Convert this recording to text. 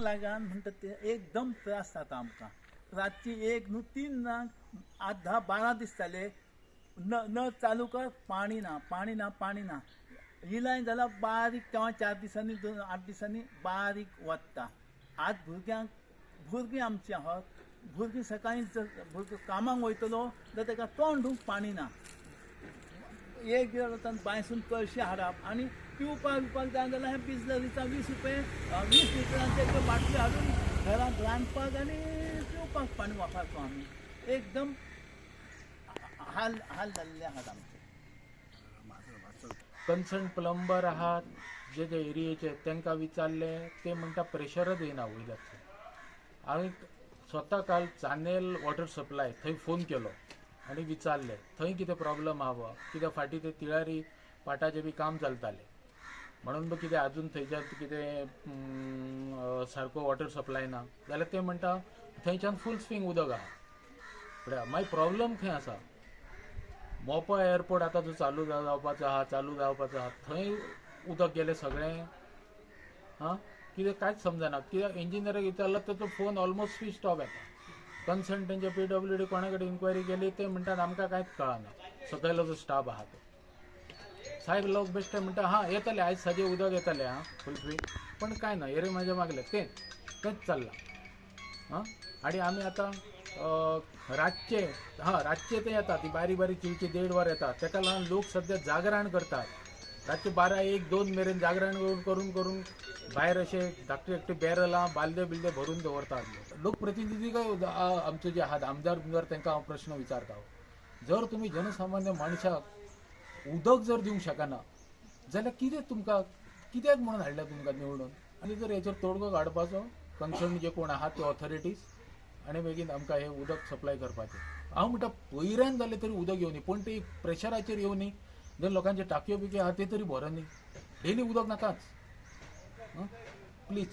लागन म्हणटा ते एकदम त्रास जाता आमकां. रातची एक न्हू 3 जांक 8, 10, 12 दिसताले. नळ चालू कर, पाणी ना, पाणी ना, पाणी ना. ही लायन जाल्यार बारीक केव्हा 4 दिसांनी 2 8 दिसांनी बारीक वता. आज भुरगीं आमची आहात, भुरगीं सकाळीं जर भुरगो कामाक वयतलो जाल्यार ताका तोंड धुवंक पाणी ना. एक दीस वता बांयसून कळशी हाडप आनी पिवपाक बिवपाक जाय जाल्यार हें बिजलरीचा 20 रुपये 20 लिटरांचे एक बाटली हाडून घरांत रांदपाक आनी पिवपाक पाणी वापरतो आमी. एकदम हाल हाल जाल्ले आहात आमचे. कन्सर्न प्लंबर आहात जे जे एरियेचे तांकां विचारले ते म्हणटा प्रेशरच येना वयल्याचे. हांवें स्वता काल चानेल वॉटर सप्लाय थंय फोन केलो आनी विचारले थंय कितें प्रॉब्लम आहा बा, कित्याक फाटीं ते तिळारी पाटाचें बी काम चलतालें म्हणून बी कितें आजून थंयच्यान कितें सारको वॉटर सप्लाय ना जाल्यार ते म्हणटा थंयच्यान फूल स्विंग उदक आहा. म्हळ्यार मागीर प्रॉब्लम खंय आसा, मोपा एअरपोर्ट आतां जो चालू जावपाचो आहा, चालू जावपाचो आहा, थंय उदक गेलें सगळें. हां कितें कांयच समजना. कित्याक इंजिनियराक विचारलो तर तो फोन ऑलमोस्ट स्विच ऑफ येता. कन्सर्न तेंच्या PWD कोणा कडेन इन्क्वायरी केली ते म्हणटात आमकां कांयच कळना. सकयलो जो स्टाफ आहा तो साहेब लोक बेश्टे म्हणटा हां येतले आयज सजे उदक येतलें हां फूल स्विंग, पण कांय ना हेरे म्हाजे मागले तें तेंच चल्लां. हां आनी आमी आतां रातचे हां रातचे ते येता ती बारीक बारीक चिळची 1.5 वर येता, ताका लागून लोक सद्या जागरण करतात. रातचे 12, 1, 2 मेरेन जागरण करून करून भायर अशे धाकटे धाकटे बॅरलां बालदे बिलदे भरून दवरतात. लोकप्रतिनिधी काय आमचे जे आहात आमदार बिमदार तांकां हांव प्रश्न विचारता, जर तुमी जनसामान्य मनशाक उदक जर दिवंक शकना जाल्यार कितें तुमकां कित्याक म्हणून हाडल्या तुमकां निवडून? आनी जर हेचेर तोडगो काडपाचो कन्सर्न जे कोण आहात ते ऑथॉरिटीज आनी बेगीन आमकां हें उदक सप्लाय करपाचें. हांव म्हणटा पयऱ्यान जालें तरी उदक येवनी, पूण ते प्रेशराचेर येवनी. जर लोकांचे टाकयो बिकयो आहा ते तरी भरोनी, डेली उदक नाकाच. प्लीज.